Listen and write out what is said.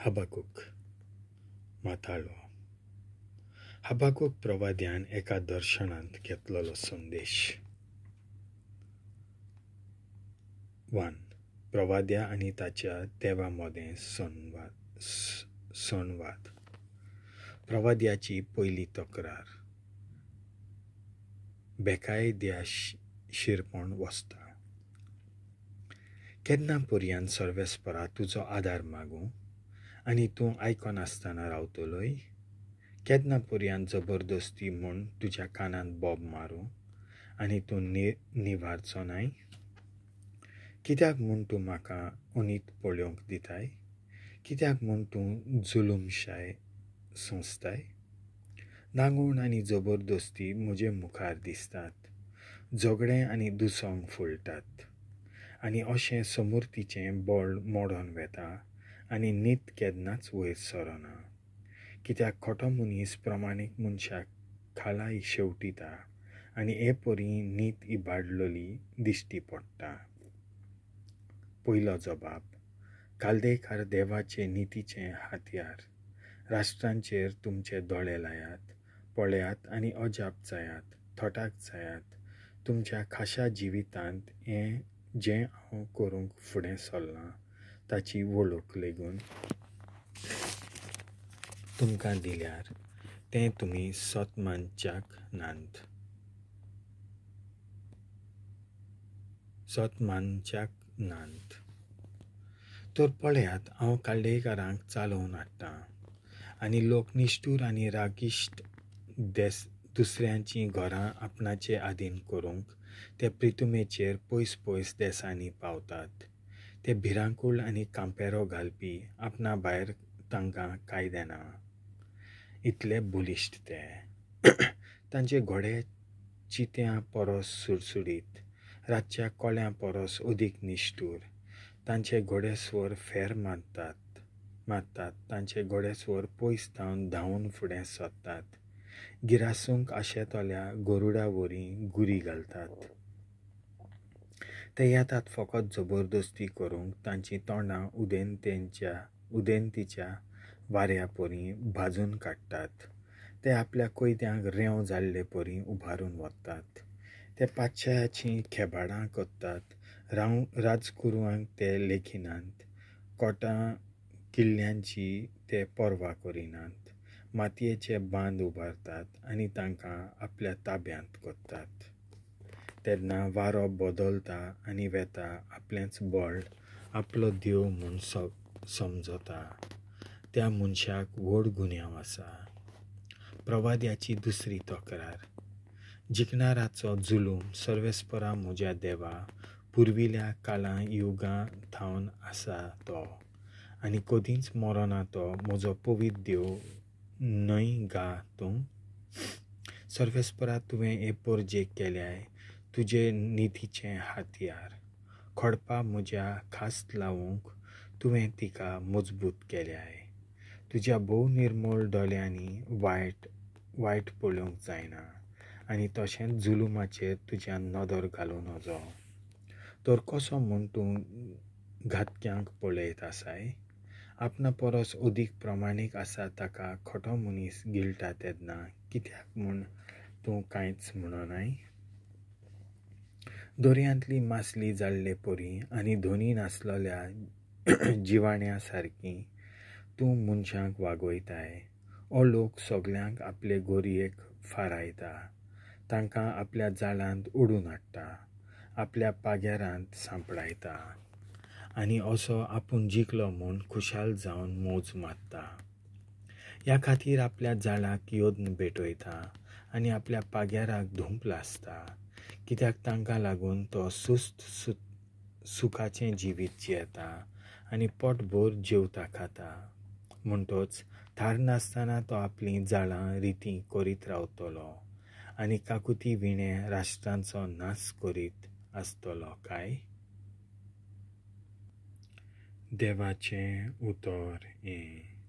हबाकूक माताळो. हबाकूक प्रवाद्यान एका दर्शनांत घेतलेलो संदेश. 1. प्रवाद्या आनी ताच्या देवा मदें संवाद. प्रवाद्याची पयली तक्रार. बेकायद्या शिरपण वसता. केन्ना पर्यान सर्वेस्परा तुजो आदार मागूं आनी तूं आयकनासतना रावतलोय? केन्ना पर्यान जबरदस्ती म्हूण तुज्या कानांत बोब मारूं आनी तूं निवारचो नाय? कित्याक म्हूण तूं म्हाका अनीत पळोवंक दिताय? कित्याक म्हूण तूं जुलूमशाय सोंसताय? नागोवण आनी जबरदस्ती म्हजे मुखार दिसतात, झगडें आनी दुसंग फुलतात, आनी अशें समूर्तीचें बळ मोडोन वेता आनी नीत केन्नाच वयर सरना. कित्याक खोटो मनीस प्रमाणीक मनशाक खाला शेवटिता आनी हे परी नीत इबाडलोली दिश्टी पडटा. पयलो जबाब. कालदेकार देवाचे नितीचें हातयार. राष्ट्रांचेर तुमचे दोळे लायात, पळयात आनी अजाप जायात, थटाक जायात. तुमच्या खाशा जिवितांत हें जें हांव करूंक फुडें सरलां ताची वळख लेगून तुमकां दिल्यार तें तुमी सत मानच्याक नात. तर पळयात, हांव काल्डेकारांक चालोवन हाडटां आनी लोक निश्ठूर आनी रागिश्ट दुसऱ्यांचीं घरां आपणाचे आदीन करूंक ते प्रितुमेचेर पयस पयस देसांनी पावतात. ते भिरांकूळ आनी कांपेरो घालपी आपणा भायर तांकां कायदेना इतले बलिश्ट ते. तांचे घोडे चित्यां परस सुडसुडीत, रातच्या कोल्यां परस अदीक निश्ठूर. तांचे घोडेस्वर फेर मारतात, तांचे घोडेस्वर पयस धांवन धांवून फुडें सरतात. गिरासूंक आशेतल्या गरुडा वरी गुरी घालतात. ते येतात फकत जबरदस्ती करूंक, तांचीं तोंडां उदेंतीच्या वाऱ्या परी भाजून काडटात. ते आपल्या कोयत्यांक रेंव जाल्ले परी उबारून वतात. ते पातशायाचीं खेबाडां करतात, राजकुरवांक ते लेखिनात, कोटां किल्ल्यांची ते पर्वा करिनात. मातयेचे बांद उबारतात आनी तांकां आपल्या ताब्यांत करतात. तेन्ना वारो बदलता आनी वेता, आपलेंच बळ आपलो देव म्हूण समजता. त्या मनशाक व्हड गुन्यांव आसा. प्रवाद्याची दुसरी तक्रार. जिखणाराचो जुलूम. सर्वेस्परा म्हज्या देवा, पुर्विल्या काळां युगां थावन आसा तो आनी कदींच मरना तो म्हजो पवित्र देव न्हय गा तूं? सर्वेस्परा, तुवें हे परजेक केल्याय तुजे नितीचें हातयार. खडपा म्हज्या खास लावूंक तुवें तिका मजबूत केल्याय. तुज्या भोव निर्मळ दोळ्यांनी वायट पळोवंक जायना आनी तशेंच जुलुमाचेर तुज्यान नदर घालूं नजो. तर कसो म्हूण तूं घातक्यांक पळयत आसाय? आपणा परस अदीक प्रमाणीक आसा ताका खोटो मनीस गिळटा तेन्ना कित्याक म्हूण तूं कांयच म्हणनाय? दर्यांतली मासली जाल्ले परी आनी धनी नासलेल्या जिवाण्या सारकी तूं मनशांक वागयताय. हो लोक सगल्यांक आपले गोरयेक फारायता, तांकां आपल्या जाळांत ओडून हाडटा, आपल्या पाग्यारांत सांपडायता आनी असो आपूण जिखलो म्हूण खुशाल जावन मौज मारता. ह्या खातीर आपल्या जाळाक यत्न भेटयता आनी आपल्या पाग्याराक धुंप लासता. कित्याक तांकां लागून तो सुस्त सुखाचें जिवीत जियेता आनी पोटभर जेवता खाता. म्हणटच थारनासतना तो आपलीं जाळां रितीं करीत रावतलो आनी काकुती विणें राष्ट्रांचो नाश करीत आसतलो काय? देवाचें उतर हें.